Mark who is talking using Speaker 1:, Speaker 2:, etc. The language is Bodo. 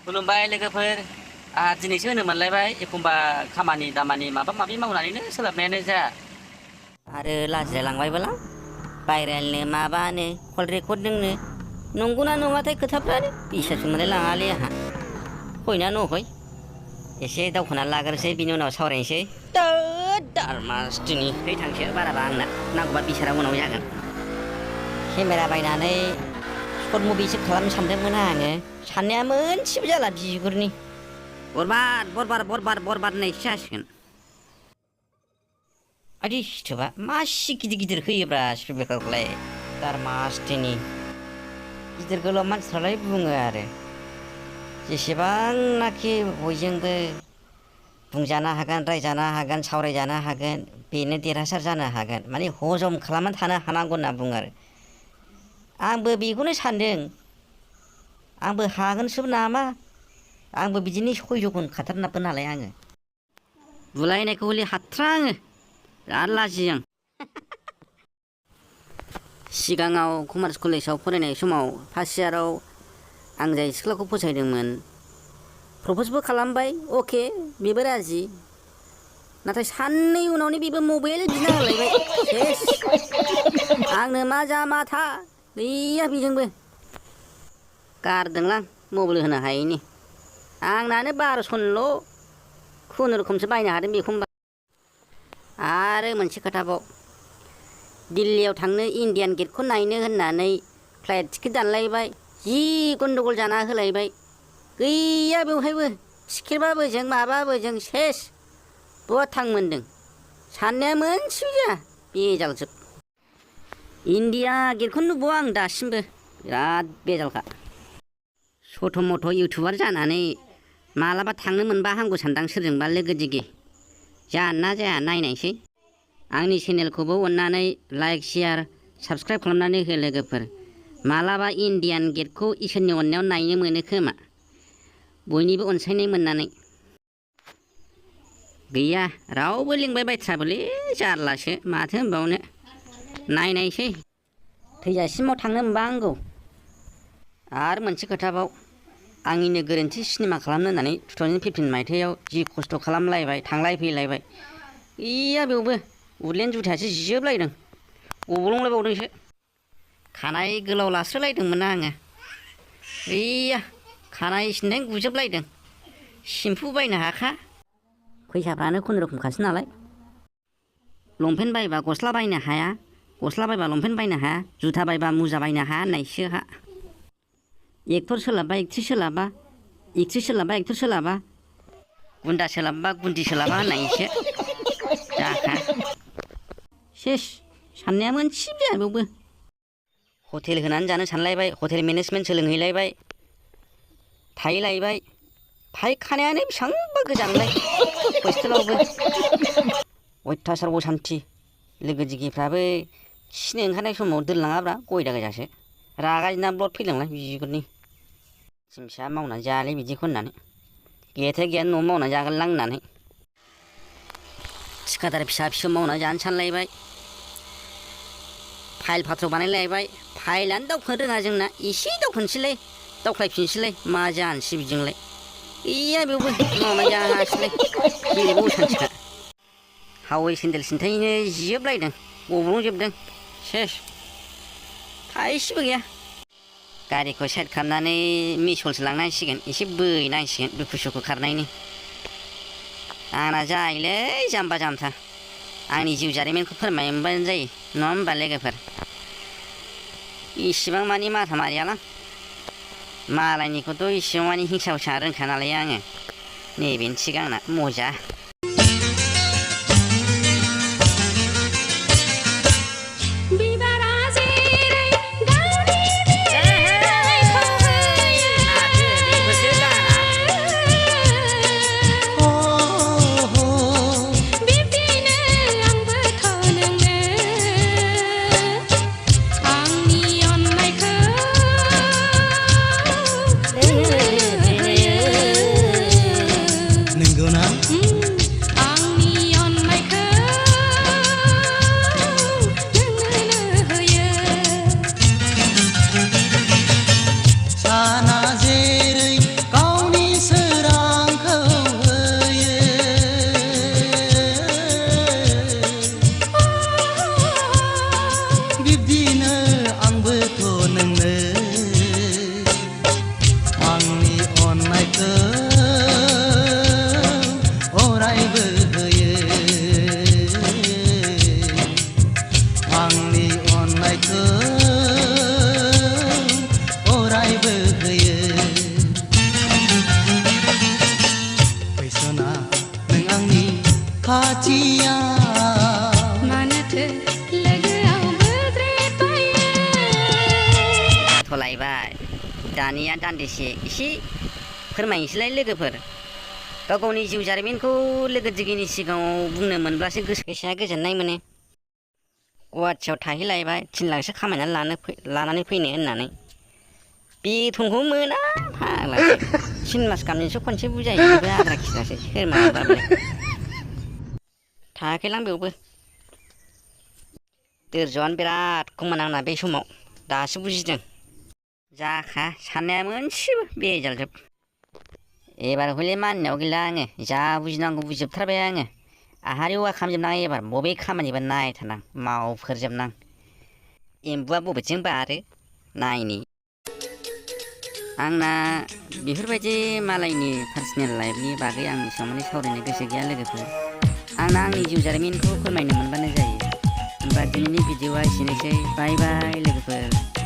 Speaker 1: खुलुमबाय लोगोफोर दिनैसो होनो मोनलायबाय एखमबा खामानि दामानि माबा माबि मावनानैनो सोलाबनायानो जाया
Speaker 2: आरो लाजिलायलांबायबोलां भाइरेलनो माबानो कल रेकर्डिंनो नंगौना नङाथाय खोथाफ्रानो बिसासो मोनलाय लाङालै आंहा फैना न'फै एसे दावखोना लाग्रोसै बिनि उनाव सावरायनोसै दारमासथिनि है थांसै बाराबा आंना नांगौबा बिसारा उनाव जागोन केमेरा बायनानै सर्ट मुभिसो खालामनो सानदोंमोन आङो साननाया मोनसेबो जाला बिगुरनि बरबाद होननायसो जासिगोन आदि सिथोबा मासि गिदिर गिदिर होयोब्रा स्पिकारखौलाय दारमासथिनि गिदिर गोलाव मानसिफ्रालाय बुङो आरो जेसेबांनाखि बयजोंबो बुंजानो हागोन रायजानो हागोन सावरायजानो हागोन बेनो देरहासार जानो हागोन माने हजम खालामनानै थानो हानांगौ होनना बुङो आरो आंबो बेखौनो सानदों आंबो हागोनसो नामा आंबो बिदिनो सयजगन खाथारनाबो नालाय आङो बुलायनायखौ हले हाथ्रा आङो बिराद लाजियो आं सिगाङाव कमार्स कलेजाव फरायनाय समाव फार्स्ट इयाराव आं जाय सिख्लाखौ फसायदोंमोन प्रप'जबो खालामबाय अके बेबो राजि नाथाय साननै उनावनो बेबो मबाइल बिना होलायबाय सेस आंनो मा जा मा था गैया बेजोंबो गारदोंलां मबाइल होनो हायैनि आंनानो 1200ल' खुनुरुखुमसो बायनो हादों बेखौबा आरो मोनसे खोथाबाव दिल्लीयाव थांनो इण्डियान गेटखौ नायनो होननानै फ्लाइट टिकेट दानलायबाय जि गन्दगल जाना होलायबाय गैया बेवहायबो टिकेटबाबो जों माबाबो जों सेस बहा थांमोनदों साननाया मोनसेबो जाया बेजालजोब इण्डिया गेटखौनो नुबावा आं दासिमबो बिराद बेजालखा सथ' मथ' इउटुबार जानानै मालाबा थांनो मोनबा हामगौ सानदां सोरजोंबा लोगो दिगि जाना जाया नायनायसै आंनि चेनेलखौबो अननानै लाइक शेयार साबस्क्राइब खालामनानै हो लोगोफोर मालाबा इण्डियान गेटखौ इसोरनि अननायाव नायनो मोनो खोमा बयनिबो अनसायनाय मोननानै गैया रावबो लिंबाय बायथ्राबोलै जारलासो माथो होनबावनो नायनायसै थैजासिमाव थांनो मोनबा हामगौ आरो मोनसे खोथाबाव आंनिनो गोरोन्थि सिनेमा खालामनो होननानै 2015 मायथाइयाव जि खस्थ' खालामलायबाय थांलाय फैलायबाय गैया बेवबो उडलेण्ड जुथायासो जिजोबलायदों गब्लंलायबावदोंसो खानाय गोलाव लास्रोलायदोंमोन आङो गैया खानाय सिननाय गुजोबलायदों सेम्फु बायनो हाखा फैसाफ्रानो खुनुरुखुमखासो नालाय लंपेन्ट बायबा गस्ला बायनो हाया गस्ला बायबा लंपेन्ट बायनो हाया जुथा बायबा मुजा बायनो हाया होननायसोहा एक्टर सोलाबबा एक्ट्रिस सोलाबा एक्ट्रिस सोलाबबा एक्टर सोलाबा गुन्दा सोलाबबा गुन्दि सोलाबा होननायसो जाखा सेस साननाया मोनसेबो जाया बेवबो हटेल होनानै जानो सानलायबाय हटेल मेनेजमेन्ट सोलोंहैलायबाय थाहैलायबाय फायखानायानो बेसेबांबा गोजानलाय हस्टेलावबो अयथासार असान्थि लोगो दिगिफ्राबो खिनो ओंखारनाय समाव दोनलाङाब्रा गयदा गोजासो रागा जोंना ब्लद फैलांलाय बिगुरनि सिमसा मावनानै जायालै बिदिखौ होननानै गैयाथाय गैया न'आव मावनानै जागोनलां होननानै थिखादार फिसा फिसौ मावनानै जानो सानलायबाय फाइल फाथ्र बानायलायबाय फाइलानो दावखोनो रोङा जोंना एसे दावखोनोसैलाय दावख्लायफिनसैलाय मा जानोसै बिजोंलाय गैया बेवबो मावनानै जानो हायासैलाय बेरेबो असान्थिखा हावै सेन्देल सिन्थायनो जिजोबलायदों गब्लंजोबदों सेस थाइसेबो गैया गारिखौ साइड खालामनानै मिसलसो लांनांसिगोन एसे बोहैनांसिगोन दुखु सुखु खारनायनि आंना जायोलै जाम्बा जाम्था आंनि जिउ जारिमिनखौ फोरमायबानो जायो नङा होमबा लोगोफोर इसिबां मानि माथा मारियालां मालायनिखौथ' इसिबां मानि हिंसा हुसा रोंखा नालाय आङो नैबेनो थिग आंना मजा
Speaker 3: नंगौना
Speaker 2: दानिया दान्दिसे एसे फोरमायनोसैलाय लोगोफोर। गाव गावनि जिउ जारिमिनखौ लोगो दिगिनि सिगाङाव बुंनो मोनब्लासो गोसोआ गोजोननाय मोनो। गुवाहाटियाव थाहैलायबाय 3 लाखसो खामायनानै लानानै फैनो होननानै बेथनखौ मोना फाग्लासो 3 मास गाहामजोंसो खनसे बुजायो बेबो आद्रा खिद्रासो सोर माबाबाबो थायाखैलां बेयावबो। दोरजोआनो बिराद खममोन आंना बे समाव दासो बुजिदों। जाखा साननाया मोनसेबो बेजालजोब। एबार हले मानिनायाव गैला आङो जा बुजिनांगौ बुजिजोबथारबाय आङो। आहा रेवा खालामजोबनां एबार बबे खामानिबो नायथारनां मावफोरजोबनां। एम्बुआ बबेथिं बारो नायनि। आंना बेफोरबायदि मालायनि पार्सनेल लाइफनि बागै आं एसेबां माने सावरायनो गोसो गैया लोगोफोर। आंना आंनि जिउ जारिमिनखौ फोरमायनो मोनबानो जायो। होमबा दिनैनि भिडिअ'आ एसेनोसै। बाय बाय लोगोफोर।